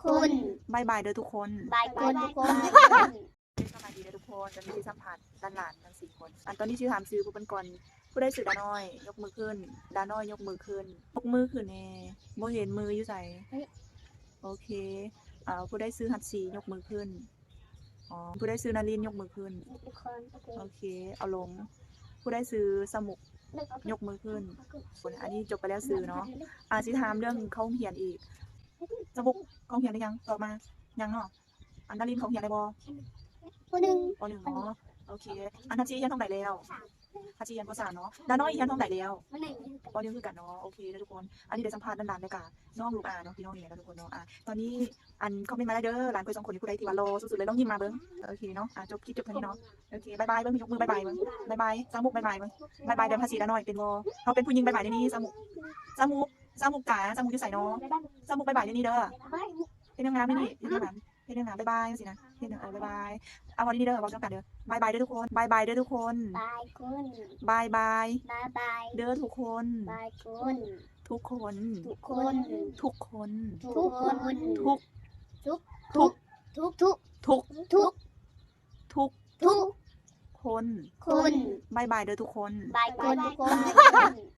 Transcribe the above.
ຄົນ ບາຍບາຍເດີທຸກຄົນ ບາຍຄົນ ທຸກຄົນ ສະບາຍດີເດີທຸກຄົນ ຕອນນີ້ຊິສຳພາດຫຼານໆທັງສີ່ຄົນ ອັນຕອນນີ້ຊິຖາມຊື່ພວກເພິ່ນກ່ອນ ຜູ້ໃດຊື່ດານ້ອຍ ຍົກມືຂຶ້ນ ດານ້ອຍຍົກມືຂຶ້ນ ຍົກມືຂຶ້ນແນ່ ບໍ່ເຫັນມືຢູ່ໃສ? ໂອເຄ ເອົາ ຜູ້ໃດຊື່ຮັດຊີ ຍົກມືຂຶ້ນ ອໍ ຜູ້ໃດຊື່ນາລິນ ຍົກມືຂຶ້ນ ໂອເຄ ເອົາລົງ ຜູ້ໃດຊື່ສະໝຸກ ຍົກມືຂຶ້ນ ຄົນ ອັນນີ້ຈົບໄປແລ້ວຊື່ເນາະ ອາ ຊິຖາມເລື່ອງເຂົ້າໂຮງຮຽນອີກ ສະໝຸກ ເຂົ້າໂຮງຮຽນໄດ້ຍັງ? ຕອບມາ ຍັງເນາະ ອັນດາລິນເຂົ້າໂຮງຮຽນໄດ້ບໍ່? ປໍໜຶ່ງ ປໍໜຶ່ງເນາະ ໂອເຄ ອັນທັດຊີຮຽນຫ້ອງໃດແລ້ວ? ທັດຊີຮຽນປໍສາມເນາະ ດານ້ອຍຮຽນຫ້ອງໃດແລ້ວ? ປໍໜຶ່ງ ປໍໜຶ່ງຄືກັນເນາະ ໂອເຄເດີທຸກຄົນ ອັນນີ້ໄດ້ສຳພາດຫຼານໆ ແລ້ວກະນ້ອງລູກອາເນາະ ພີ່ນ້ອງນີ້ແຫຼະທຸກຄົນເນາະ ອາ ຕອນນີ້ ອັນຄອມເມັນມາໄດ້ເດີ ຫຼານຂ້ອຍສອງຄົນນີ້ ຜູ້ໃດທີ່ວ່າຫຼໍ່ສຸດໆເລີຍ ລອງຍິ້ມມາເບິ່ງ ໂອເຄເນາະ ອາ ຈົບຄລິບຈົບເທົ່ານີ້ເນາະ ໂອເຄ ບາຍບາຍເບິ່ງ ຍົກມືບາຍບາຍເບິ່ງ ບາຍບາຍ ສະໝຸກ ບາຍບາຍເບິ່ງ ບາຍບາຍ ແບບພາສີດານ້ອຍເປັນບໍ່? ເຮົາເປັນຜູ້ຍິງ ບາຍບາຍແນວນີ້ ສະໝຸກ ສະໝຸກ ສະໝຸກຈ໋າ ສະໝຸກຢູ່ໃສເນາະ? ສະໝຸກ ບາຍບາຍແນວນີ້ເດີ ເຮັດງາມໆ ແນວນີ້ ເຮັດງາມໆ ເຮັດງາມໆ ບາຍບາຍ ຈັ່ງຊີ້ນະ ເຮັດງາມ ເອີ ບາຍບາຍ ເອົາ ເວົ້າດີໆ ເດີ ເວົ້ານຳກັນເດີ ບາຍບາຍເດີທຸກຄົນ ບາຍບາຍເດີທຸກຄົນ ບາຍບາຍ ບາຍບາຍ ບາຍບາຍ ເດີທຸກຄົນ ບາຍຄົນ ທຸກຄົນ ທຸກຄົນ ທຸກຄົນ ທຸກຄົນ ທຸກ ທຸກ ທຸກ ທຸກ ທຸກ ທຸກ ທຸກ ຄົນ ຄົນ ບາຍບາຍເດີທຸກຄົນ ບາຍຄົນ ທຸກຄົນ